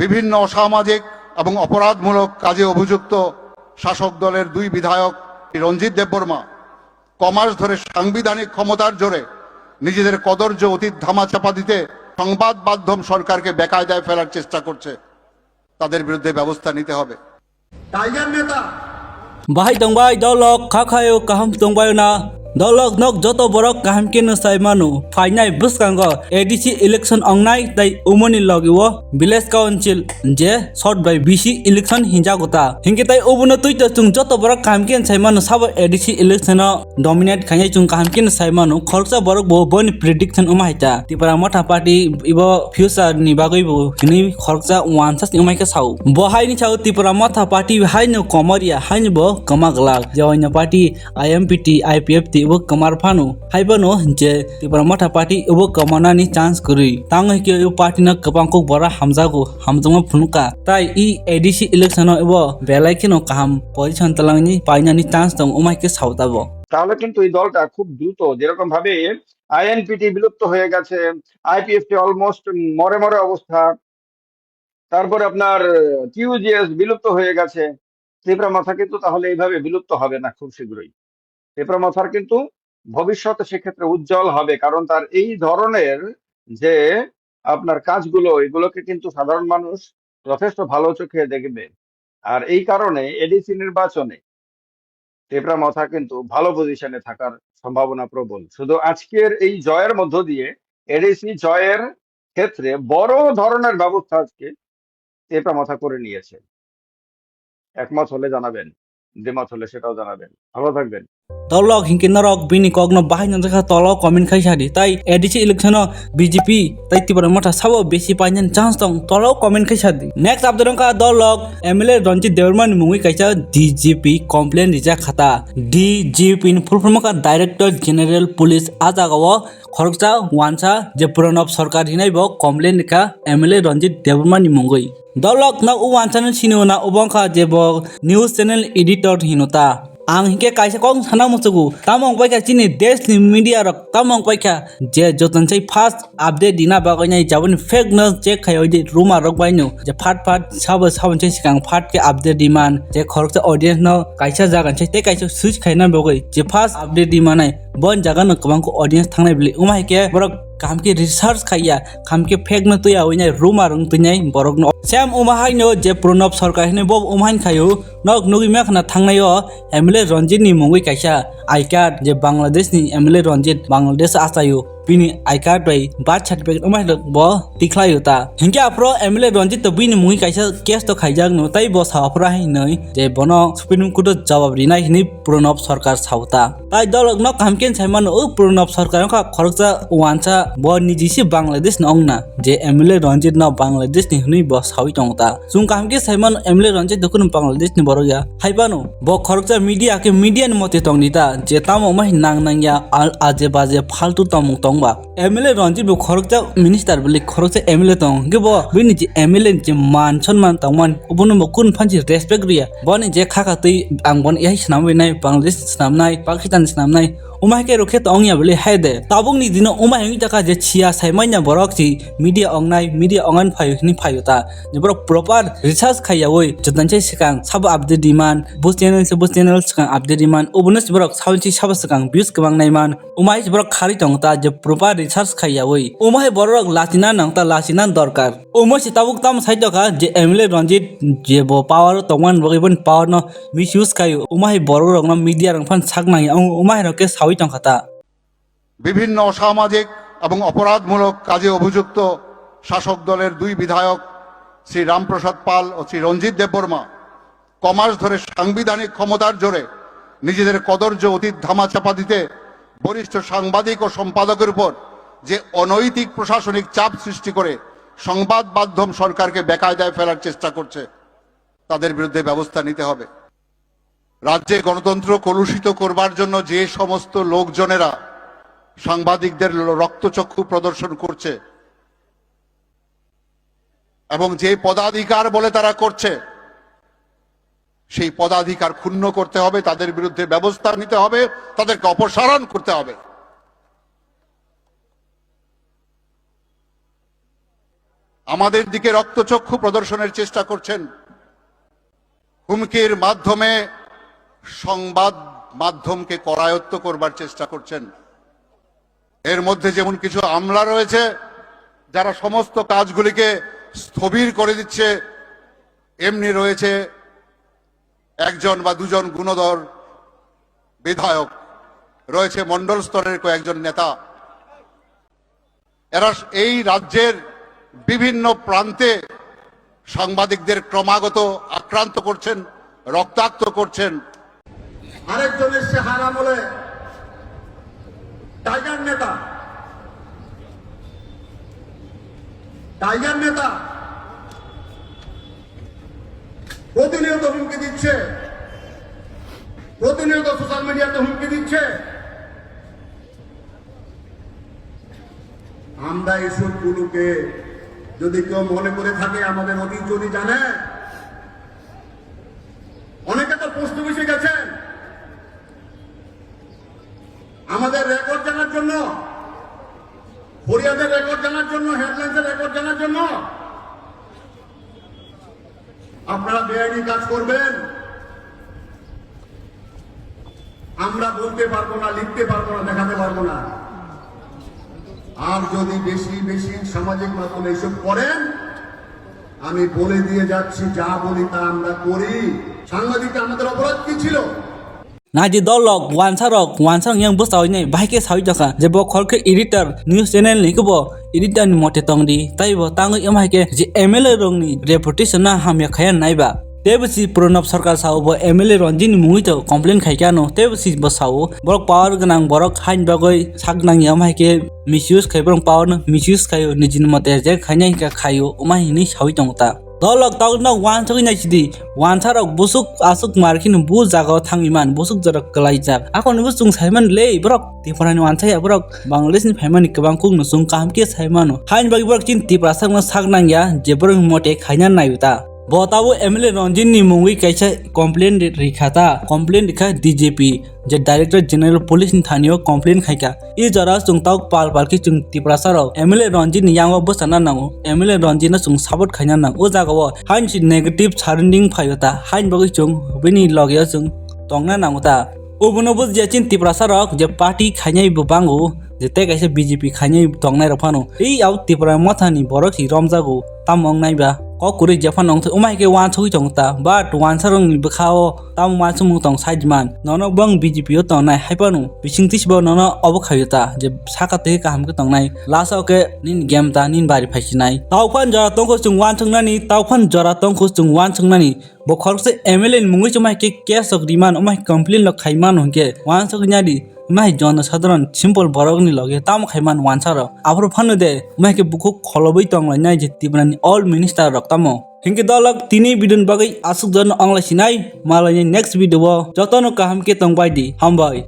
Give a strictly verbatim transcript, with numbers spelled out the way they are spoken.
বিভিন্ন অসামাজিক এবং অপরাধমূলক কাজে অভিযুক্ত শাসক দলের দুই বিধায়ক রঞ্জিত দেববর্মা ক মাস ধরে সাংবিধানিক ক্ষমতার জোরে নিজেদের কদর্য অতীত ধামাচাপা দিতে সংবাদ মাধ্যম সরকারকে বেকায়দায় ফেলার চেষ্টা করছে। তাদের বিরুদ্ধে ব্যবস্থা নিতে হবে। Tiger neta. Bahai tongbai dolok, kha khayo kaham tongbai na. Dolok nok joto borok kaham keno sai mano. Phainai bwskango A D C election ongnai tai umoni logi o village council je short bai B C election hinjago ta. Hinkhe tai obono twi to chwng joto borok kaham keno sai mano sabo A D C election o dominate khainai chwng kaham keno sai mano. Khoroksa borok bo boni prediction wngma hai ta. Tipra Motha Party ibo future ni bagwi bo hinwi khoroksa uansasni wngmai khe sao. Bo haini sao Tipra Motha Party haino komoria, haino bo kwma glak. Je oino party I M P T, I P F T bo kwmar phano. Hai phano je Tipra Motha Party bo kwmanani chance kwrwi. Tamo hikhe o party no kwbang kok bora hamjago, hamjakma phunukha. Tai i A D C election o bo belai kheno kaham position twlangni painani chance tongo, wngmai khe sao ta bo. তাহলে কিন্তু এই দলটা খুব দ্রুত, যেরকম ভাবে আইএনপিটি বিলুপ্ত হয়ে গেছে, আইপিএফটি অলমোস্ট মরে মরে অবস্থা, তারপরে আপনার টিইউজিএস বিলুপ্ত হয়ে গেছে, টিপরা মথা কিন্তু তাহলে এইভাবে বিলুপ্ত হবে না খুব শীঘ্রই। টিপরা মথার কিন্তু ভবিষ্যৎ সেক্ষেত্রে উজ্জ্বল হবে, কারণ তার এই ধরনের যে আপনার কাজগুলো, এগুলোকে কিন্তু সাধারণ মানুষ যথেষ্ট ভালো চোখে দেখবে। আর এই কারণে এডিসি নির্বাচনে টিপরা মথা কিন্তু ভালো পজিশনে থাকার সম্ভাবনা প্রবল। শুধু আজকের এই জয়ের মধ্য দিয়ে এডিসি জয়ের ক্ষেত্রে বড় ধরনের ব্যবস্থা আজকে টিপরা মথা করে নিয়েছে। একমত হলে জানাবেন, দ্বিমত হলে সেটাও জানাবেন। ভালো থাকবেন। Dolok hinkhe norok bini kokno bahai nangjakha tolo comment khai sadi. Tai A D C election o B J P tai Tipra Motha sabo besi painani chance tong tolo comment khai sadi. Next update wngkha dolok M L A Ranjit Debbarma ni mungwi kaisa D G P complaint rijak khata. D G P ni full form wngkha Director General Police. A jaga o khoroksa uansa je Pranab Sarkar hinai bo complaint rikha M L A Ranjit Debbarma ni mungwi. Dolok no o uansa no sini ona obo wngkha je bo news channel editor hino ta. Ang hinkhe kaisa kok sana muchugo, tamo wngpai kha chini desh ni media rok, tamo wngpai kha je jotono sai first update dina bagwi nai jaboni fake news check khai oi di rumor rok bai no je phat phat sabo sabo sai swkang phat khe update di man je khoroksa audience no kaisa jaga sai tei kaisa switch khaina bagwi je first update di manai. Bon jaga no kwbang khe audience thangnai bili, wngma hai khe borok kaham khe research khaiya, kaham khe fake no twiya, winai rumor wng twinai borok no. Same wngma hai no je Pranab Sarkar hinwi bo wngma hai khaio, nok nugwi ma khna thangnai o M L A Ranjit ni mungwi kaisa I card, je Bangladesh ni M L A Ranjit Bangladesh achaio, bini I card bai birth certificate wngma hai bo tikhlaio ta. Hinkhe aphro M L A Ranjit to bini mungwi kaisa case to khaijak no, tai bo sa aphro hai hinwi je bono Supreme Court o jawab rinai hinwi Pranab Sarkar sao ta. Tai dolok no kaham khe sai mano, o Pranab Sarkar wngkha khoroksa uansa, bo niji se Bangladesh ni ongna, je M L A Ranjit no Bangladesh ni hinwi bo sawi tongo ta. Chwng kaham khe sai mano, M L A Ranjit dokhno Bangladesh ni borok ya. Hai phano bo khoroksa media khe media ni mote tongdi ta, je tamo wngma nang nang ya, al aje baje faltu tongmung tongba. M L A Ranjit bo khoroksa minister bwlwi khoroksa M L A tong, hwnkhe bo bini je M L A ni je man sonman tongmani, obono bo kun phansi respect riya. Boni je kha kha twi ang bono yahai swnamwi nai, Bangladesh swnamnai, Pakistan swnamnai, wngma hai khe rwkhe tong ya bwlwi hai de. Tabukni dino wngma hai wngwi ta kha je siya sai manya borok si media ongnai, media ongan phaio hwnwi phaio ta. Je borok proper research khaiyaui jotono sai swkang sabo update di man, bo channel se bo channel swkang update di man, obono se borok sabo se sabo swkang views kwbang nai man. Umai se borok kharwi tongo ta je proper research khaiyaui. Umai borok lachina nang ta lachina dorkar. Umai se tabuk tamo sai tokha je M L A Ranjit je bo power o tongmani bagwi boni power no misuse khaio. Umai borok rok no media rok phan sak nang ya. Umai rok khe sawi tongkha ta. বিভিন্ন অসামাজিক এবং অপরাধমূলক কাজে অভিযুক্ত শাসক দলের দুই বিধায়ক শ্রী রামপ্রসাদ পাল ও শ্রী রঞ্জিত দেববর্মা ক মাস ধরে সাংবিধানিক ক্ষমতার জোরে নিজেদের কদর্য অতীত ধামাচাপা দিতে বরিষ্ঠ সাংবাদিক ও সম্পাদকের উপর যে অনৈতিক প্রশাসনিক চাপ সৃষ্টি করে সংবাদ মাধ্যম সরকারকে বেকায়দায় ফেলার চেষ্টা করছে, তাদের বিরুদ্ধে ব্যবস্থা নিতে হবে। রাজ্যে গণতন্ত্র কলুষিত করবার জন্য যে সমস্ত লোকজনেরা সাংবাদিকদের ল-, রক্তচক্ষু প্রদর্শন করছে এবং যে পদাধিকার বলে তারা করছে, সেই পদাধিকার ক্ষুণ্ণ করতে হবে, তাদের বিরুদ্ধে ব্যবস্থা নিতে হবে, তাদেরকে অপসারণ করতে হবে। আমাদের দিকে রক্তচক্ষু প্রদর্শনের চেষ্টা করছেন, হুমকির মাধ্যমে সংবাদ মাধ্যমকে করায়ত্ত করবার চেষ্টা করছেন। এর মধ্যে যেমন কিছু আমলা রয়েছে, যারা সমস্ত কাজগুলিকে স্থবির করে দিচ্ছে, এমনি রয়েছে একজন বা দুজন গুণধর বিধায়ক, রয়েছে মণ্ডল স্তরের কয়েকজন নেতা। এরা এই রাজ্যের বিভিন্ন প্রান্তে সাংবাদিকদের ক্রমাগত আক্রান্ত করছেন, রক্তাক্ত করছেন। আরেকজন এসছে হারামলে, টাইগার নেতা, টাইগার নেতা প্রতিনিয়ত হুমকি দিচ্ছে, প্রতিনিয়ত সোশ্যাল মিডিয়াতে হুমকি দিচ্ছে। আমরা এসব গুলোকে যদি কেউ মনে করে থাকে, আমাদের অতীত যদি জানে, অনেকে তো পোস্ট অফিসে গেছেন আমাদের রেকর্ড জানার জন্য, ফরিয়াদের রেকর্ড জানার জন্য, হেডলাইন্সের রেকর্ড জানার জন্য। আপনারা বেআইনি কাজ করবেন, আমরা বলতে পারবো না, লিখতে পারবো না, দেখাতে পারবো না। আর যদি বেশি বেশি সামাজিক মাধ্যমে এইসব করেন, আমি বলে দিয়ে যাচ্ছি, যা বলি তা আমরা করি। সাংবাদিক আমাদের অপরাধ কি ছিল? Naidi dolok, wansarok, wansarok yang bwsai nai, bahai khe sawi tongkha, je bo khorokhe editor, news channel ni khe bo editor ni mote tongdi, tei bo tangwi wng hai khe je M L A rok ni reputation no hamya khaiya nai ba. Tei bwsi Pranab Sarkar sao bo M L A Ranjit ni mungwi to complain khai khe ano, tei bwsi bo sao borok power gwnang borok haini bagwi sak nangya wng hai khe misuse khai borok power no misuse khaio, nijini mote je khainai hwnkhe khaio, wng hai hinwi sawi tongo ta. Dolok tokno wansugwi naisidi, wansarok busuk aswk mar kheno bu jagao thangwi man, busuk jorok kwlaijak. Akhorni bo chwng saiman le borok Tiprani wansaya, borok Bangladesh ni phaimani kwbang kukno chwng kaham khe saimano. Haini bagwi borok chini Tiprasa no sak nangya je borok mote khaina naio ta. Bo tabo M L A Ranjit ni mungwi kaisa complaint rikha ta, complaint rikha D G P. Je Director General Police ni thani o complain khai kha. I jora chwng tok pal pal khe chwng Tiprasa rok M L A Ranjit ni yango bwsana nango. M L A Ranjit no chwng support khaina nang. O jaga o haini si negative surrounding phaio ta. Haini bagwi chwng bini loge o chwng tongna nango ta. Obono bujya chini Tiprasa rok je party khainai bo bango, je tei kaisa B J P khainai tongnai rok phano. Ei abo Tipra Motha ni borok si romjago. Tamo wng nai ba? Kok kwrwi jephano wng thai, wng hai khe wansugwi tongo ta. But wansarokni bwkha-o tamo wansukmung tong side man. Nono bong B J P-o tongnai, hai phano bising twi se bo nono obo khaio ta, je saka twi kaham khe tongnai. Last-o khe nini game ta, nini bari phai sinai. Tau phan jora tongkho chwng wansuknani, tau phan jora tongkho chwng wansuknani. Bo khoroksa M L A ni mungwi chwng hai khe case rok rimano, wng hai complain rok khaimano hinkhe wansugwi nadi. Wng hai jono sadharon simple borokni loge tamo khaimano wansarok. Aphuru phano de, wng hai khe bukhuk kholobwi tonglainai je Tiprani all minister rok tamo. Hinkhe dolok tini video ni bagwi aswk jono ongla sinai, malaini next video o jotono kaham khe tongbai di. Hambai.